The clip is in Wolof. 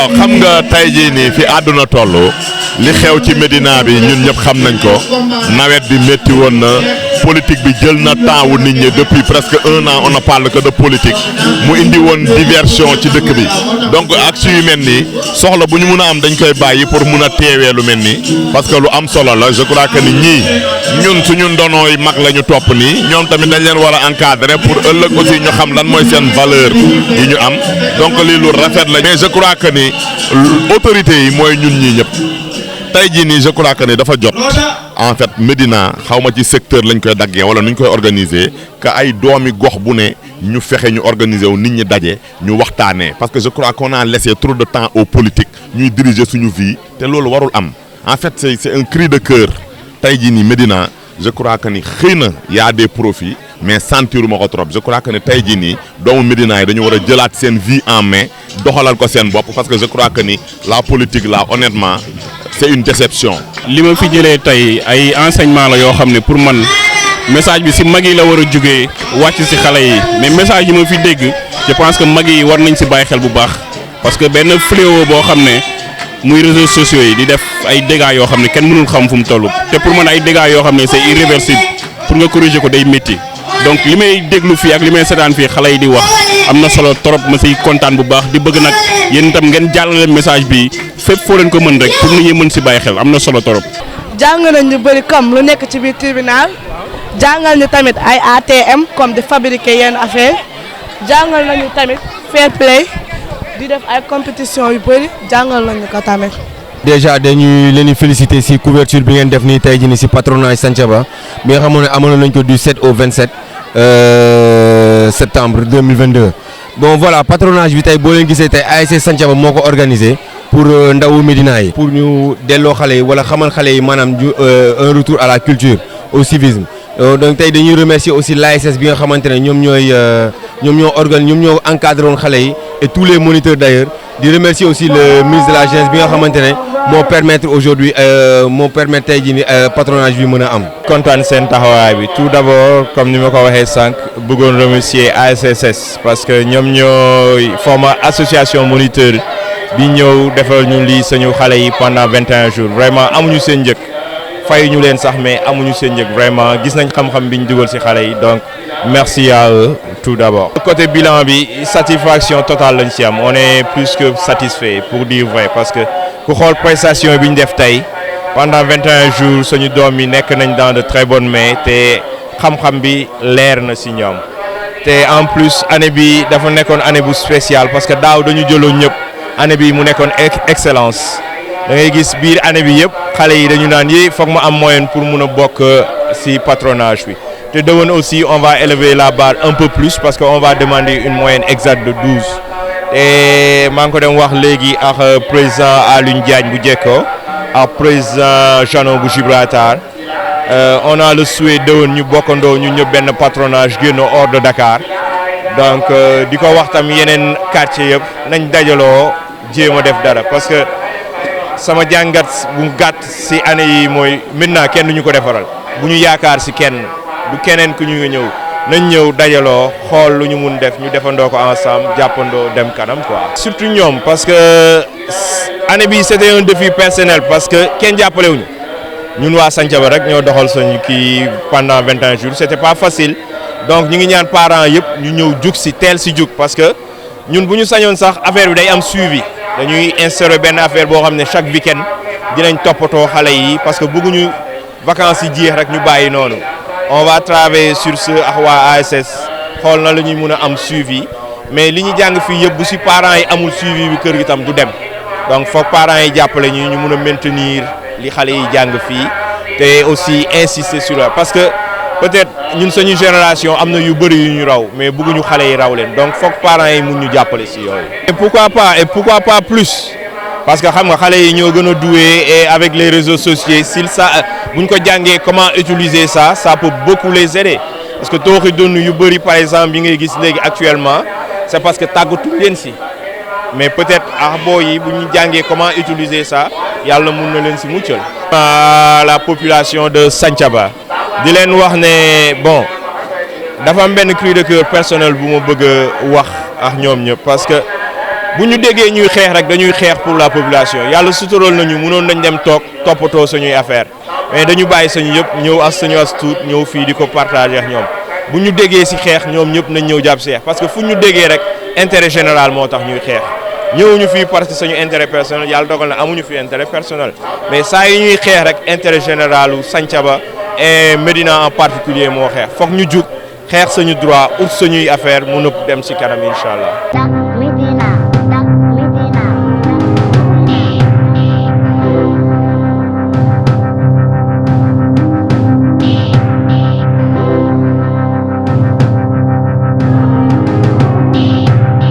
waaw xam nga tey jii nii fi àdduna toll li xew ci Médina bi ñun ñëpp xam nañ ko nawet bi métti woon na politique bi jël na temps wu nit ñi depuis presque 1 an on ne parle que de politique mu indi woon diversion ci dëkk bi donc action yu mel nii soxla bu ñu mun a am dañ koy bàyyi pour mun a teewee lu mel nii parce que lu am solo la je crois que ni ñii ñun suñu ndonooy mag la ñu topp nii ñoom tamit dañ leen war a encadrer pour ëllëg aussi ñu xam lan mooy seen valeur yi ñu am donc lii lu rafet la mais je crois que ni autorités yi mooy ñun ñii ñëpp. tey jii nii je crois que ni dafa jot en fait Médina xaw ma ci secteur lañ koy daggee wala nuñ koy organiser que ay doomi gox bu ne ñu fexe ñu organiser wu nit ñi daje ñu waxtaanee parce que je crois qu'on a laissé trop de temps aux politiques ñuy diriger suñu vie te loolu warul am en fait c'est un cri de cœur tey jii nii Médina je crois que ni xëy na y a des profits mais sentiruma ko trop je crois que ni tey jii nii doomu Médina yi dañu war a jëlaat seen vie en main doxalal ko seen bopp parce que je crois que ni la politique là honnêtement c'est une déception. li ma fi jëlee tey ay enseignement la yoo xam ne pour man message bi ci mag yi la war a jugee wàcc ci xale yi mais message yi ma fi dégg je pense que mag yi war nañ ci bàyyi xel bu baax parce que benn fléau boo xam ne muy réseaux sociaux yi di def ay dégâts yoo xam ne kenn mënul xam fu mu toll te pour man ay dégâts yoo xam ne c'est irréversible pour nga corriger ko day métti donc li may déglu fii ak li may seetaan fii xale yi di wax am na solo trop ma siy kontaan bu baax di bëgg nag yéen itam ngeen jàllale message bi fépp foo leen ko mën rek pour nit ñi mën si bàyyi xel am na solo trop. jàng nañ ñu bëri comme lu nekk ci biir tribunal jàngal ñu tamit ay ATM comme di fabriquer yenn affaire jàngal nañu tamit fair play di def ay compétition yu bëri jàngal nañu ko tamit. déjà dañuy leen di féliciter ci couverture bi ngeen def nii tey jii nii ci patronage Santhiaba bi nga xamoon ne amoon nañ ko du 7 au 27 septembre 2022 bon voilà patronage bi tey boo leen gisee tey ASC Santhiaba moo ko organisé pour ndawu Médina yi pour ñu delloo xale yi wala xamal xale yi maanaam un retour à la culture au civisme donc tey dañuy remercier aussi l'ASS bi nga xamante ne ñoom ñoo encadré woon xale yi et tous les moniteurs d'ailleurs di remercier aussi le ministre de la jeunesse bi nga xamante ne moo permettre aujourd'hui tey jii ni patronage bi mën a am. kontaan seen taxawaay bi tout d'abord comme ni ma ko waxee sànq bëggoon remercier ASSS parce que ñoom ñooy former association moniteur bi ñëw defal ñu lii suñu xale yi pendant 21 jours vraiment amuñu seen njëkk fay ñu leen sax mais amuñu seen njëkk vraiment gis nañ xam-xam bi ñu dugal ci xale yi donc merci à eux tout d'abord. Côté bilan bi satisfaction totale lañ ci am on est plus que satisfait pour dire vrai parce que ku xool prestation bi ñu def tey pendant 21 jours suñu doom yi nekk nañ dans de très bonnes mains te xam-xam bi leer na ci ñoom te en plus année bi dafa nekkoon année bu spéciale parce que daaw dañu jëloon ñëpp année bi mu nekkoon excellence da ngay gis biir année bi yëpp xale yi dañu naan yi foog ma am moyenne pour mun a bokk ci patronage bi te déwén aussi on va élever la barre un peu plus parce que on va demander une moyenne exacte de 12 et maa ngi ko dem wax léegi ak président Alioune Diagne bu Jekko ak président Jeannot bu Gibraltar on a le souhait déwén ñu bokkandoo ñu ñëpp benn patronage génn hors de Dakar donc di ko wax tam yeneen quartier yëpp nañ dajaloo jéem a def dara parce que sama jàngat bu gàtt ci année yi mooy maintenant kenn du ñu ko defaral bu ñu yaakaar ci kenn du keneen ku ñu nga ñëw nañ ñëw dajaloo xool lu ñu mun def ñu defandoo ko ensemble jàppandoo dem kanam quoi. surtout ñoom parce que année bi c'était un défi personnel parce que kenn jàppale wuñu ñun waa Santhiaba rek ñoo doxal suñu kii pendant 21 jours c'était pas facile donc ñu ngi ñaan parents yëpp ñu ñëw jug ci teel ci jug parce que ñun bu ñu sañoon sax affaire bi day am suivi dañuy instaurer benn affaire boo xam ne chaque week-end dinañ toppatoo xale yi parce que bëgguñu vacances yi jeex rek ñu bàyyi noonu. on va travailler sur ce ak waa ASS xool na la ñuy mën a am suivi mais li ñu jàng fii yëpp bu ci parents yi amul suivi bi kër gi tam du dem donc foog parents yi jàppale ñu mën a maintenir li xale yi jàng fii te aussi insister sur la parce que peut-être ñun suñu génération am na yu bëri yu ñu raw mais bëgguñu xale yi raw leen donc foog parents yi mun ñu jàppale ci yooyu. et pourquoi pas plus. parce que xam nga xale yi ñoo gën a doué et avec les réseaux sociaux s'il ça bu ñu ko jàngee comment utiliser ça peut beaucoup les aider parce que tooxi doon yu bëri par exemple yi ngay gis léegi actuellement c'est parce que tàggatuñ leen ci mais peut-être boo yi bu ñu jàngee comment utiliser ça yàlla mun na leen ci muccal. la population de Santhiaba di leen wax ne bon dafa am benn cri de cœur personnel bu ma bëgg a wax ak ñoom ñëpp parce que bu ñu déggee ñuy xeex rek dañuy xeex pour la population yàlla sutural nañu mënoon nañ dem toog toppatoo suñuy affaire mais dañu bàyyi sañu yëpp ñëw suñu as tuut ñëw fii di ko partager ak ñoom bu ñu déggee ci xeex ñoom ñëpp nañ ñëw jàpp si xeex parce que fu ñu déggee rek intérêt général moo tax ñuy xeex ñëwuñu fii parce que suñu intérêt personnel yàlla dogal na amuñu fi intérêt personnel mais saa yi ñuy xeex rek intérêt général u Santhiaba et Médina en particulier moo xeex foog ñu jug xeex suñu droit ut suñuy affaire mun a dem ci kanam incha allah.